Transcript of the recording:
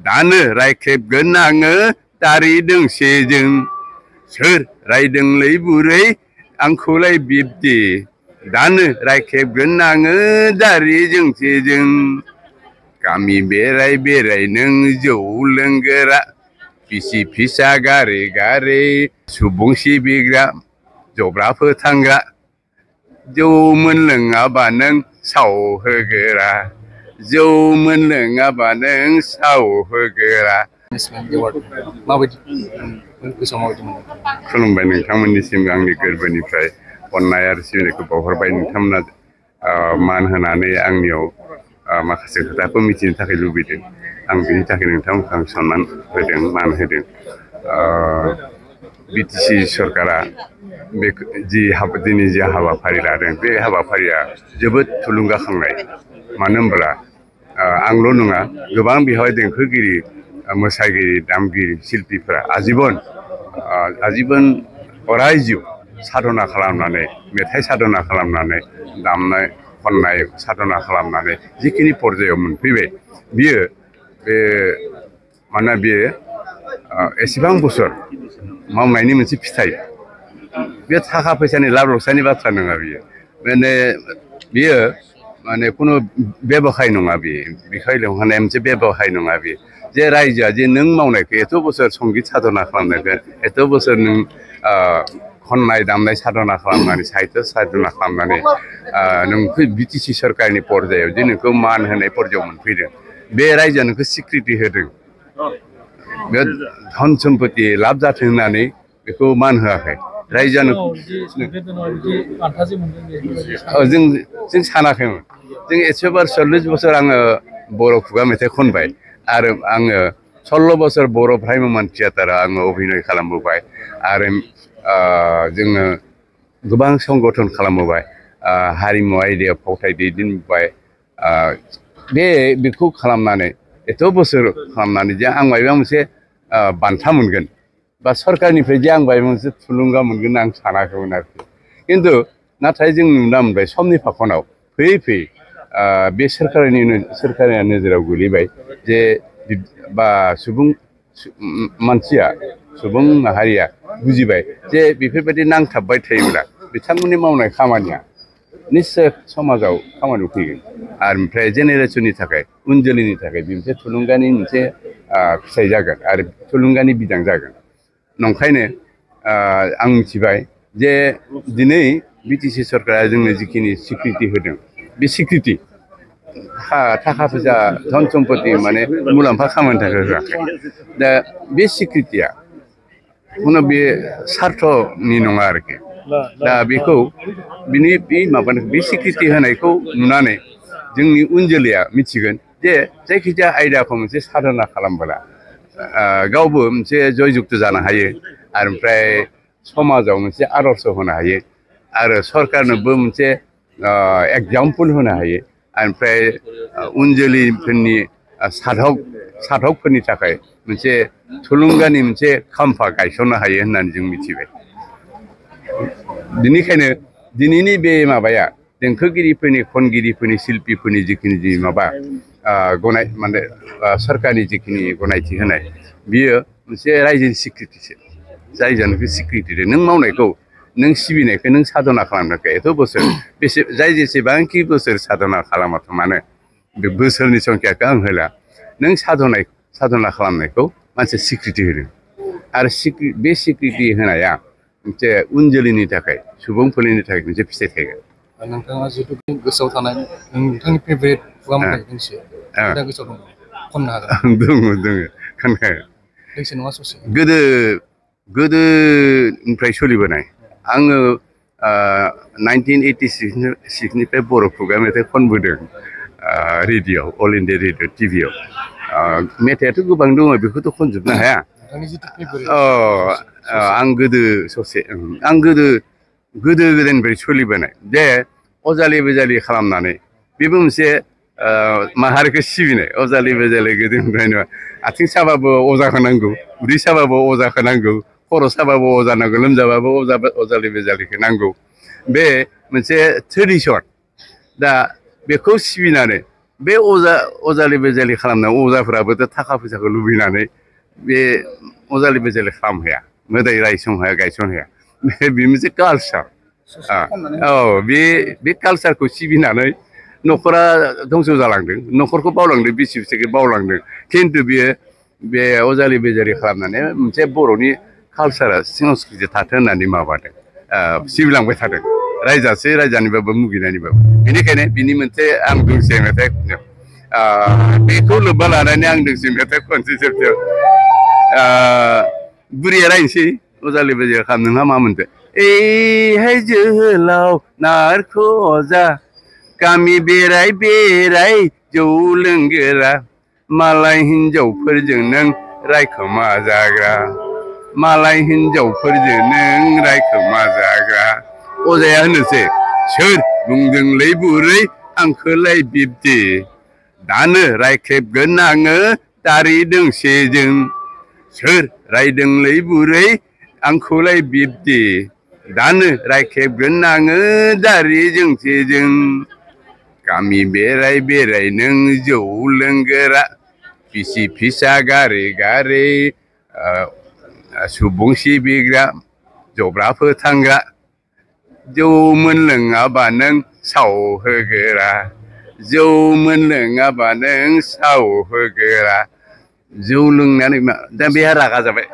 दानो रायख्रेबगोन आङो दारि दोंसेजों सोर रायदोंलै बुरै आंखौलाय बिब्दि दानो रायख्रेबगोन आङो दारि जोंसेजों गामि बेराय बेराय नों जौ लोंगोरा फिसि फिसा गारे गारे सुबुं सिबिग्रा जब्रा फोथांग्रा जौ मोनलोङाबा नों साव होगोरा जौ मोनलोङाबा नों साव होगोरा खुलुमबाय नोंथांमोननिसिम आंनि गोरबोनिफ्राय अननाय आरो सिबिनायखौ बावहरबाय नोंथांमोना मान होनानै आंनियाव माखासे खोथाखौ मिथिनो थाखाय लुबैदों आं बिनि थाखाय नोंथांमोनखौ आं सनमान होदों मान होदों बिटिसि सरकारा बे दिनै जि हाबाफारि लादों बे हाबाफारिया जोबोद थुलुंगाखांनाय मानो होनब्ला आंल' नङा गोबां बेवहाय देंखोगिरि मोसागिरि दामगिरि शिल्पीफोरा आजीबन अराय जिउ साधना खालामनानै मेथाइ साधना खालामनानै दामनाय खननाय साधना खालामनानै जिखिनि पर्यायाव मोनफैबाय बियो बे मानोना बियो एसेबां बोसोर मावनायनि मोनसे फिथाइ बे थाखा फैसानि लाब लसानि बाथ्रा नङा बियो बियो माने खुनु बेबखाय नङा बियो बिखाय लिंहरनाय मोनसे बेबखाय नङा बियो जे रायजोआ जे नों मावनायखौ एथ' बोसोर संगित साधना खालामनायखौ एथ' बोसोर नों खननाय दामनाय साधना खालामनानै साहित्य साधना खालामनानै नों बिटिसि सरकारनि पर्यायाव जे नोंखौ मान होनाय पर्यायाव मोनफैदों बे रायजोआ नोंखौ स्वीकृति होदों बे धन सम्पति लाब जाथों होननानै बेखौ मान होआखै रायजोआनो जों सानाखैमोन जों एसेबार 40 बोसोर आङो बर' खुगा मेथाइ खनबाय आरो आङो 16 बोसोर बर' भ्राम्यमान थियेटाराव आङो अभिनय खालामबोबाय आरो जोङो गोबां संगठन खालामबोबाय हारिमु आयदायाव फावथाय दैदेनबोबाय बेखौ खालामनानै एथ' बोसोर खालामनानै जे आं माबा मोनसे बान्था मोनगोन बा सरकारनिफ्राय जे आं माबा मोनसे थुलुंगा मोनगोन आं सानाखैमोन आरोखि खिन्थु नाथाय जों नुना मोनबाय समनि फाखनाव फैयै फैयै बे सोरखारनि नोजोराव गोलैबाय जे बा सुबुं माहारिया बुजिबाय जे बेफोरबायदि नांथाबबाय थायोब्ला बिथांमोननि मावनाय खामानिया निस्सय समाजाव खामानियाव फैगोन आरो ओमफ्राय जेनेरेसननि थाखाय उन जोलैनि थाखाय बे मोनसे थुलुंगानि मोनसे फिथाइ जागोन आरो थुलुंगानि बिदां जागोन नंखायनो आं मिथिबाय जे दिनै बिटिसि सरकारा जोंनो जिखिनि स्वीकृति होदों बे स्वीकृति थाखा फैसा धन सम्पति माने मुलाम्फा खामानिनो थाखाय होआखै दा बे स्वीकृतिया खुनु बे सार्थनि नङा आरोखि दा बेखौ बे स्वीकृति होनायखौ नुनानै जोंनि उन जोलैया मिथिगोन जे जायखिजाया आयदाखौ मोनसे साधना खालामबोला गावबो मोनसे जयजुक्त जानो हायो आरो ओमफ्राय समाजाव मोनसे आदर्श होनो हायो आरो सरकारनोबो मोनसे एग्जाम्पल होनो हायो ओमफ्राय उन जोलैफोरनि साधकफोरनि थाखाय मोनसे थुलुंगानि मोनसे खाम्फा गायसननो हायो होननानै जों मिथिबाय बेनिखायनो दिनैनि बे माबाया देंखोगिरिफोरनि खनगिरिफोरनि शिल्पीफोरनि जिखिनि सरकारनि जिखिनि गनायथि होनाय बियो मोनसे रायजोनि स्वीकृतिसो रायजोआनो स्वीकृति नों मावनायखौ नों सिबिनायखौ नों साधना खालामनायखौ एथ' बोसोर जेसेबांखि बोसोर साधना खालामाथों मानो बे बोसोरनि संख्याखौ आं होला नों साधना खालामनायखौ मानसिया स्वीकृति होदों आरो बे स्वीकृति होनाया मोनसे उन जोलैनि थाखाय सुबुंफोरनि थाखाय मोनसे फिथाइ थायगोन नोंथाङा जिहेतु गोसोआव थानाय नोंथांनि फेभरेट खुगा मेथाइ दोंसे दा गोसोआव दं खननो हागोन दङ खोनाया दोंसे नङा ससे गोदोनिफ्राय सोलिबोनाय आङो 1986निफ्राय बर' खुगा मेथाइ खनबोदों रेडिअ अल इन्डिया रेडिअ टिभियाव मेथाइआथ' गोबां दङ बेखौथ' खनजोबनो हाया आं गोदो गोदायनिफ्राय सोलिबोनाय जे अजालि बेजालि खालामनानै बेबो मोनसे माहारिखौ सिबिनाय अजालि बेजालि गोदोनिफ्रायनो आथिं साबाबो अजाखौ नांगौ उदै साबाबो अजाखौ नांगौ खर' साबाबो अजा नांगौ लोमजाबाबो अजालि बेजालिखौ नांगौ बे मोनसे ट्रेडिसन दा बेखौ सिबिनानै बे अजालि बेजालि खालामनायाव अजाफोराबोथ' थाखा फैसाखौ लुबैनानै बे अजालि बेजालि खालामहैया मोदाय रायसंहाया गायसनहैया बे मोनसे कालसार औ बे कालसारखौ सिबिनानै न'खरा धंस' जालांदों न'खरखौ बावलांदों बिसि फिसायखौ बावलांदों खिन्थु बियो बे अजालि बेजालि खालामनानै मोनसे बर'नि कालसारा संस्कृति थाथों होननानै माबादों सिबिलांबाय थादों रायजासे रायजानिबाबो मुगिनायनिबाबो बेनिखायनो बिनि मोनसे आं दोंसे मेथाइ बेखौ लोब्बा लानानै आं दोंसे मेथाइ खनसे जोबथायाव बुरिया रायनोसै अजालि बेजालि खालाम नोंहा मा मोनदों एहाय जोहोलाव नारख'जा गामि बेराय बेराय जौ लोंगोरा मालाय हिनजावफोरजों नों रायखोमा जाग्रा मालाय हिनजावफोरजों नों रायखोमा जाग्रा अजाया होनोसै सोर बुंदोंलै बुरै आंखोलाय बिब्दि दानो रायख्रेबगोन आङो दारि दोंसेजों सोर रायदोंलै बुरै आंखौलाय बिब्दि दानो रायख्रेबगोन आङो दारि जोंसेजों गामि बेराय बेराय नों जौ लोंगोरा बिसि फिसा गारै गारै सुबुं सिबिग्रा जब्रा फोथांग्रा जौ मोनलोङाबा नों सावहोगोरा जौ मोनलोङाबा नों सावहोगोरा जौ लोंनानै दा बेहा रागा जाबाय